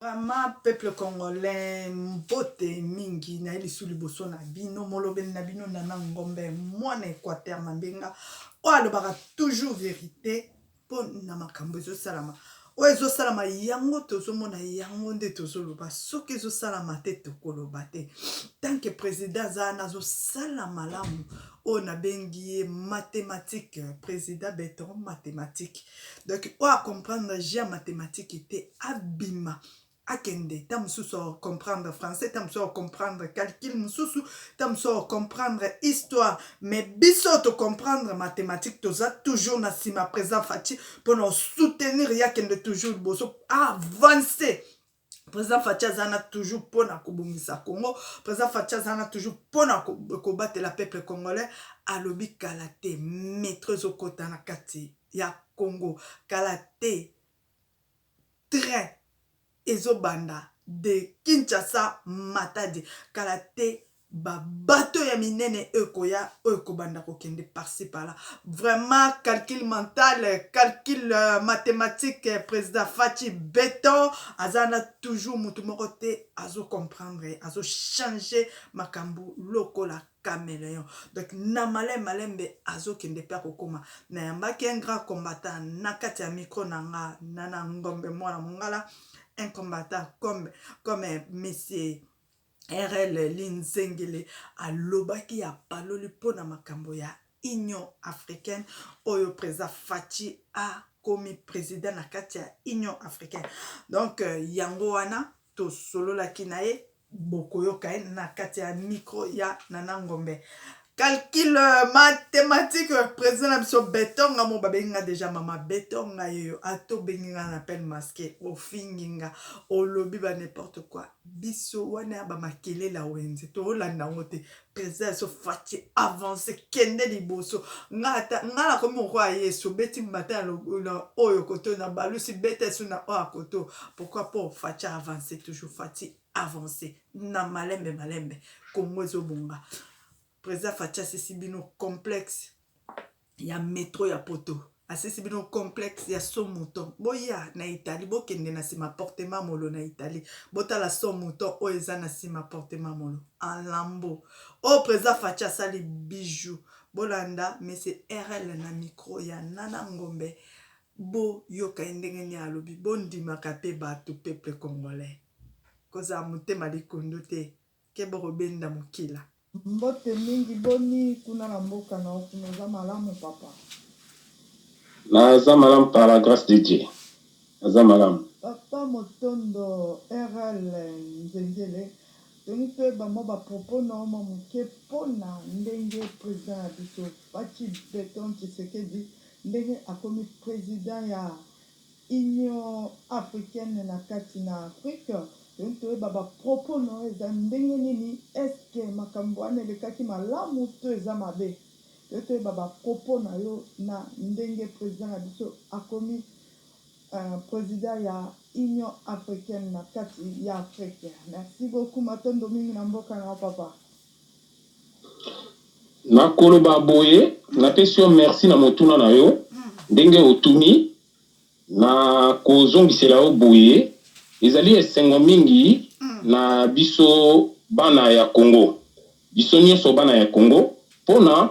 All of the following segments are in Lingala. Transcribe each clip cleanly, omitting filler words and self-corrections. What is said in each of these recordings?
Vraiment peuple congolais, mbote mingi na ye lisu liboso na bino, molobeli na bino Nana Ngombe, mwana Equateur Mambenga, oyo alobaka toujours verite mpo na makambo ezosalama. Oyo ezosalama yango tozomona, yango nde tozoloba. Soki ezosalama te, tokoloba te. Tant que président aza wana, azosala malamu, oyo nabengi ye mathématique, président béton mathématique. Donc oyo acomprendre jeu ya mathématique te, abima akende. Ta mosusu acomprendre français, ta mosusu acomprendre calcul mosusu, ta mosusu acomprendre histoire, mais biso tocomprendre mathématique, toza toujours na nsima président Fatshi mpona soutenir ye, akende toujours liboso, avance. Président Fatshi aza na toujours mpona kobongisa Congo. Président Fatshi aza na toujours mpona kobatela peuple congolais. Alobi kala te métro ezokɔta na kati ya Congo, kala te train ezobanda de Kinshasa Matadi, kala te babato ya minene ekoya oyo ekobanda kokende par-ci par-là. Vraiment, calcul mental, calcul mathématique, président Fatshi béton aza na toujours, motu moko te azocomprendre, azochange makambo lokola caméléon. Donc na malembe malembe azokende mpe akokóma. Nayambaki un grand combattant na kati ya micro na nga, Nana Ngombe, mwana mongala, un combattant comme monsieur RL Linzengele. Alobaki, apaloli mpona makambo ya Union africaine, oyo président Fatshi akomi président na kati ya Union africaine. Donc yango wana tosololaki na ye, bokoyoka ye na kati ya micro ya Nana Ngombe. Calcul mathématique, président na biso béton, nga mo babengi nga déjà mama béton. Nga yeyo, ata obengi nga na appel masqué, ofingi nga, olobi ba n'importe quoi, biso wana ya bamakelele ya wenze toolanda yango te. Président so Fatshi, avance, kende liboso. Nga ata nga nakomi moko ya Yesu, obeti mbata na oyo koto na balusi, beta esu na oyo akoto. Pourquoi? Po Fatshi avance toujours, Fatshi avance na malembe malembe, Kongo ezobonga. Président Fatshi asisi bino complexe ya métro ya poto, asisi bino complexe ya saut-mouton. Boya na Italie, bokende na nsima Porte Mamolo na Italie, botala saut-mouton oyo eza na nsima Porte Mamolo alambo oyo président Fatshi asali bijou. Bolanda monsieur RL na micro ya Nana Ngombe, boyoka ye ndenge nini alobi. Bondimaka mpe bato, peuple congolais, kozala motema likundu te ke bokobenda mokila. Mbote mingi, boni kuna na mboka na yo kuna, oza malamu papa? Naza malamu par la grâce de Dieu, naza malamu. Papa Motondo RL Nzengele, tolingi toyeba mwa bapropos na yo mwa moke mpona ndenge président ya biso Fatshi Béton Tshisekedi, ndenge akomi président ya Union africaine na kati na Afrique. Tolingi toyeba bapropos na yo eza ndenge nini. Est-ce makambo wana elekaki malamu to eza mabe? Tolingi toyeba bapropos na yo na ndenge président na biso akomi président ya Union africaine na kati ya Afrique. Merci beaucoup, matondo mingi na mboka na yo papa. Nakoloba boye, napesi yo merci na motuna na yo. Ndenge otuni, na kozongisela yo boye, ezali esengo mingi na biso bana ya Congo, biso nyonso bana ya Congo, mpona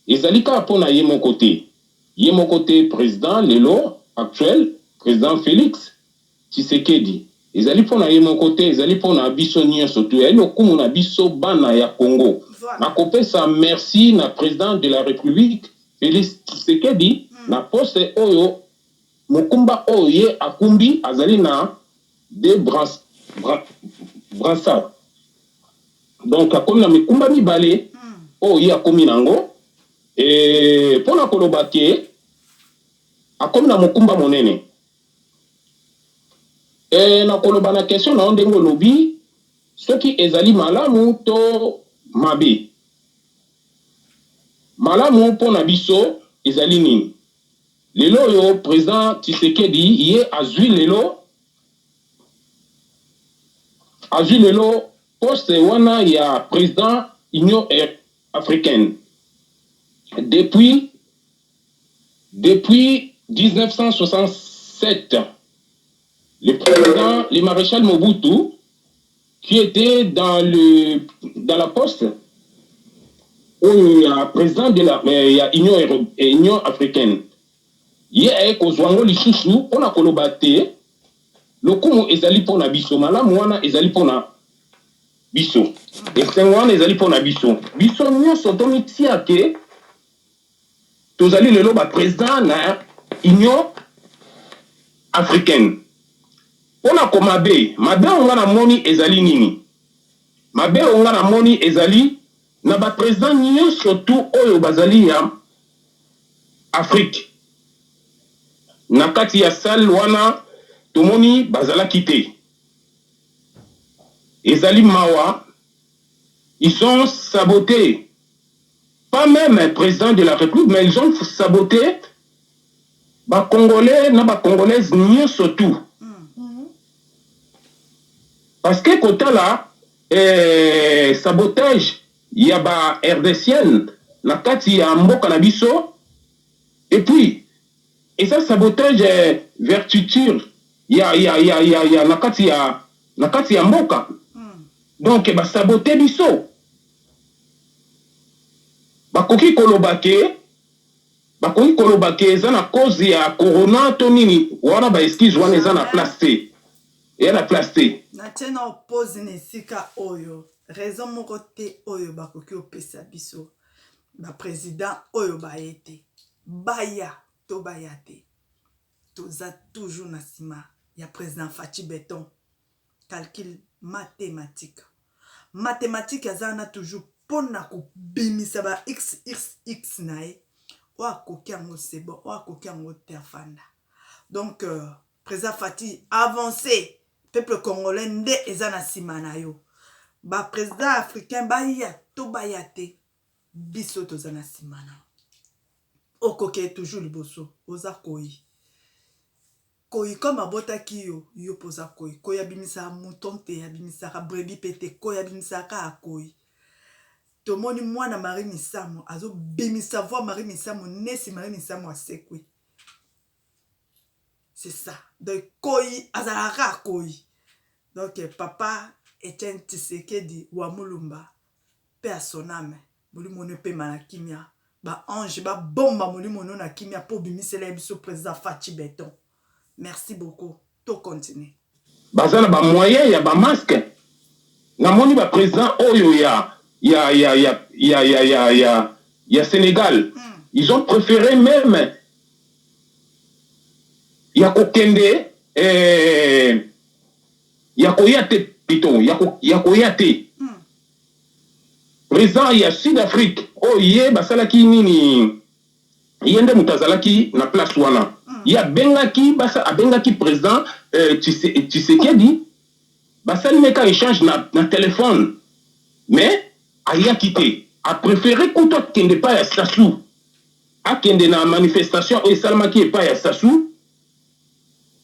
ezali kaka mpona ye moko te, ye moko te président lelo actuel, président Félix Tshisekedi. Ezali mpona ye moko te, ezali mpona biso nyonso tu, ezali lokumu na biso bana ya Congo. Nakopesa merci na président de la République Félix Tshisekedi na poste oyo, mokumba oyo ye akumbi. Azali na deux brassard, donc akomi na mikumba mibale oyo ye akomi nango. Mpona koloba ke akomi na mokumba monene, na koloba na question na yo, ndenge olobi, soki ezali malamu to mabe, malamu mpo na biso ezali nini? Lelo oyo président Tshisekedi ye azwi lelo poste wana ya président Union africaine depuis 1967. Le président, le maréchal Mobutu, qui était dans le dans la poste oyo ya président de la ya Union africaine, ye aye kozwa yango lisusu mpona koloba te lokumu ezali mpona biso, malamu wana ezali mpona biso, esengo wana ezali mpona biso. Biso nyonso tomitia ke tozali lelo baprésident na Union africaine. Mpona ko mabe mabe oyo nga namoni ezali nini? Mabe oyo nga namoni ezali na baprésident nyonso tu oyo bazali ya Afrique na kati ya salle wana, tomoni bazalaki te. Ezali mawa. Ils ont saboté, pas même président de la République, mais ils ont saboté bacongolais na bacongolaise nyonso tu, parce que kotala sabotage ya ba RDCienne na kati ya mboka na biso, et puis eza sabotage vertuture ya na kati ya mboka. Donc basabote biso. Bakoki koloba ke eza na cause ya corona to nini wana, baexcuse wana eza na place te, eya na place te. Natie na pause na esika oyo. Raison moko te oyo bakoki kopesa biso baprésident oyo baye te. Baya to baya te, toza toujours na nsima ya président Fatshi Béton. Calcul mathématique, mathématique aza wana toujours mpona kobimisa ba xxx na ye. Oyo akoki yango, c'est bon. Oyo akoki yango te, afanda. Donc président Fatshi, avancé, peuple congolais nde eza na nsima na yo. Baprésident africain baya to baya te, biso toza na nsima na okoke toujours liboso. Oza koyi koyi comme abotaki yo, yo mpo oza koyi. Koyi abimisaka mouton te, abimisaka brebis mpe te. Koyi abimisaka kaka koyi. Tomoni mwana Marie Misamu azobimisa voix. Marie Misamu nesi, Marie Misamu asekwi, c'est ça. Donc koyi azalaka kaka koyi. Donc papa Etienne Tshisekedi wa Mulumba, mpe ya son âme, molimo no epema na kimia. Baange babomba molimo no na kimia mpo obimisela ye biso président Fatshi Béton. Merci beaucoup, tocontinue. Baza na bamoyen ya bamasque. Namoni baprésident oyo ya Sénégal, ils ont préféré même ya kokende ya koya te, plutôt ya koya te. Président ya Sud Afrique oyo ye basalaki nini, ye nde moto azalaki na place wana. Ye abengaki basa, abengaki président Tshisekedi, basali meka échange na téléphone, mais ayaki te. Apréféré kutu akende epai ya Sassou, akende na manifestation oyo esalamaki epai ya Sassou,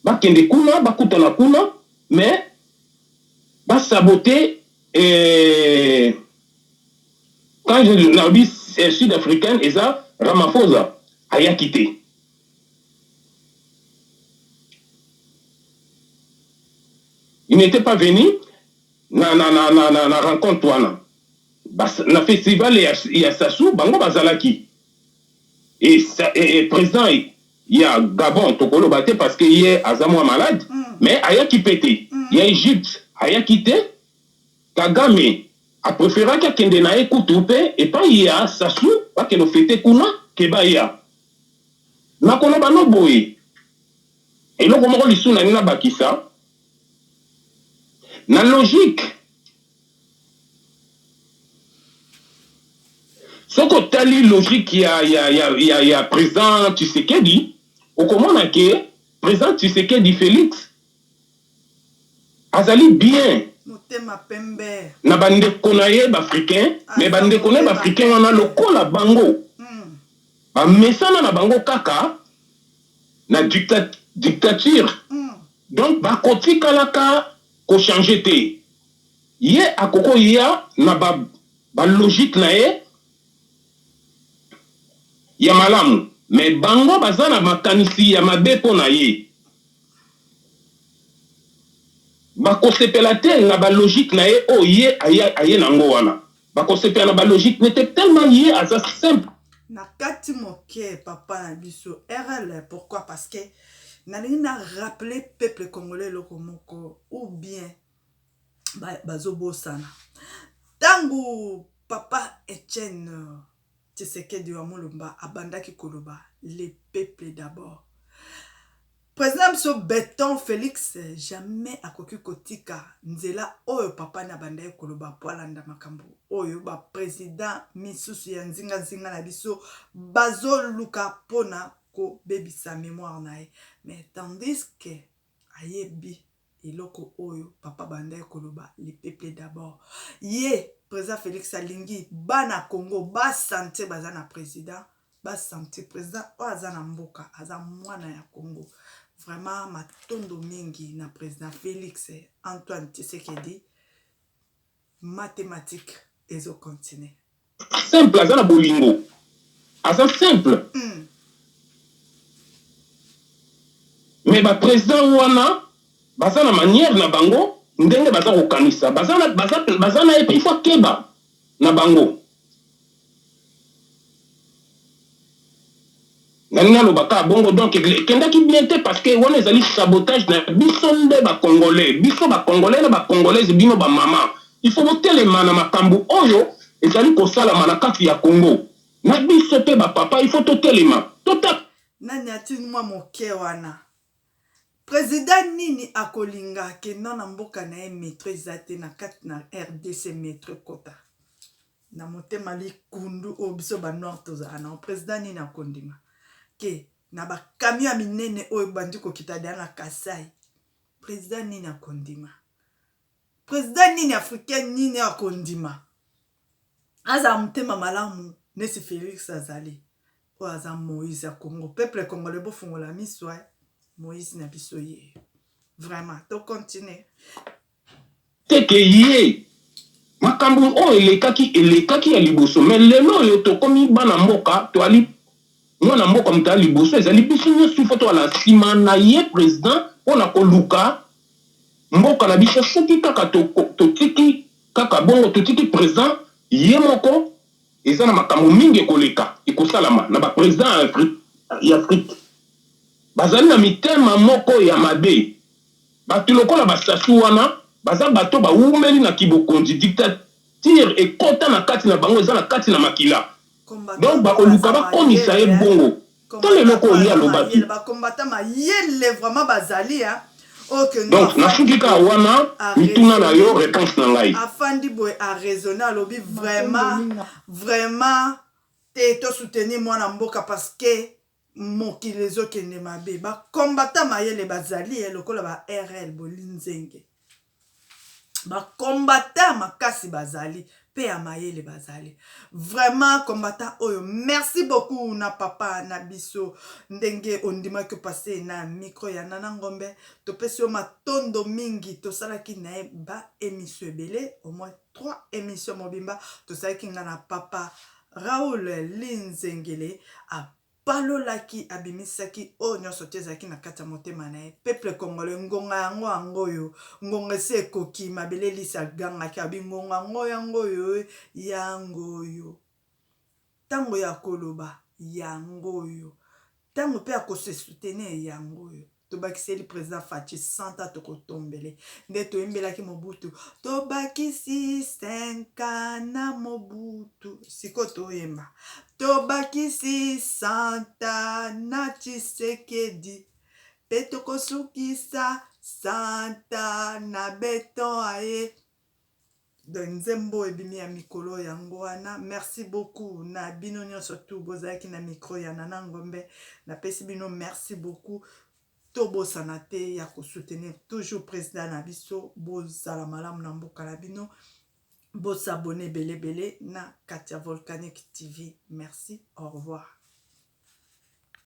bakende kuna, bakutana kuna, mais basabote. Quand je nalobi sud africaine, eza Ramaphosa, ayaki te. Il n'était pas venu na rencontre wana. Na festival ya Sassou, bango bazalaki. Et président ya Gabon, tokoloba te parce que ye aza mwa malade, mais ayaki mpe te. Ya Égypte ayaki te. Kagame apréféraki akende na ye kutu mpe epai ya Sassou, bakende ofete kuna ke baya. Nakoloba no boye, eloko moko lisusu nani nabakisa na logique. Soki otali logique ya président Tshisekedi, okomona ke président Tshisekedi Félix azali bien motema pembe na bandeko na ye baafricain. Mais bandeko na ye baafricain wana, lokola bango bamesana na bango kaka na dictature, donc bakotikalaka kochange te. Ye akokoya na balogique na ye ya malamu, mais bango baza na makanisi ya mabe mpo na ye. Bakosepela te na ba logique na ye oyo ye aye aye na ngo wana. Bakosepela na ba logique ne te tellement ye aza simple. Na kati moke papa na biso RL pourquoi parce que nalingi na rappeler peuple congolais eloko moko ou bien bazobosana ntango papa Etienne Tshisekedi wa Mulumba abandaki koloba le peuple d'abord. President biso beton Felix jamais akoki kotika nzela oyo papa na abandaki koloba po alanda makambo oyo ba president misusu ya nzinga nzinga na biso bazoluka pona kobebisa memoire na ye mais tandis que ayebi eloko oyo papa abandaki koloba le peuple d'abord ye president Felix alingi bana Congo ba sentir baza na president ba sentir president oyo aza na mboka aza mwana ya Congo vraiment matondo mingi na president Felix Antoine Tshisekedi mathematique ezo continuer. Simple aza na bolingo aza simple mais ba president wana baza na manière na bango ndenge baza kokanisa baza na baza baza na ye il faut akeba na bango. Nalingi naloba kaka bongo donc ekendaki bien te parce que wana ezali sabotage na biso nde ba congolais biso ba congolais na ba congolaise bino ba maman il faut botelema na makambu oyo ezali kosalama na kati ya Congo na biso pe ba papa il faut totelema tota Nani atindi mwa moke wana? President nini akolinga ke non na mboka na ye metro eza te na kati na rdc metro ekota? Na motema likundu oyo biso ba noir tozala nango president nini akondima ke na ba camion ya minene oyo ebandi kokita deja na kasai president nini akondima president nini africain nini akondima azala motema malamu neti Felix azali oyo aza Moïse ya Congo peuple congolais bofungola miso eh Moïse na biso ye vraiment to continuer. Te ke ye makambo oyo elekaki elekaki ya liboso mais lelo oyo tokomi bana mboka toali mwana mboka moto ya liboso ezali biso nionso il faut tozala na sima na ye president pona koluka mboka na biso soki kaka totiki kaka bongo totiki president ye moko eza na makambo mingi ekoleka ekosalama na ba president ya Afrique bazali na mitema moko ya mabe. Batu lokola ba Sassou wana baza bato ba wumeli na kibokonzi dictature ekota na kati na bango eza na kati na makila donc bakoluka bakomisa ye bongo tala eloko oyo ye alobaki. Donc nasuki kaka wana mituna na yo reponse na ngai. Afandi boye a raisonne alobi vraiment vraiment te to soutenir mwana mboka parce que Mokili ezo kende mabe. Ba combattant mayele bazali eh lokola ba RL bolinzenge. Ba combattant makasi bazali pe ya mayele bazali. Vraiment combattant oyo merci beaucoup na papa na biso ndenge ondimaki opasse na micro ya Nana Ngombe. Topesi yo matondo mingi tosalaki na ye ba emission ebele au moins 3 emission mobimba tosalaki nga na papa Raoul Linzengele apalolaki, abimisaki oyo nionso te ezalaki na kati ya motema na ye. Peuple congolais, ngonga yango yango oyo, ngonga esi ekoki, mabele lisi agangaki alobi ngonga yango yango oyo, yango oyo. Tango ya koloba yango oyo. Tango pe ya ko se soutenir yango oyo. Tobakiseli president Fatshi 100 ans tokotombele nde toyembelaki Mobutu tobakisi 5 ans na Mobutu sikoyo toyemba tobakisi 100 ans na Tshisekedi pe tokosukisa 100 ans na beton aye. Donc nzembo ebimi ya mikolo yango wana. Merci beaucoup na bino nyonso tout bozalaki na micro ya Nana Ngombe. Napesi bino merci beaucoup. Tobosana te ya ko soutenir toujours president na biso. Bozala malamu na mboka na bino. Bo s'abonner ebele ebele na kati ya Volcanique TV. Merci. Au revoir.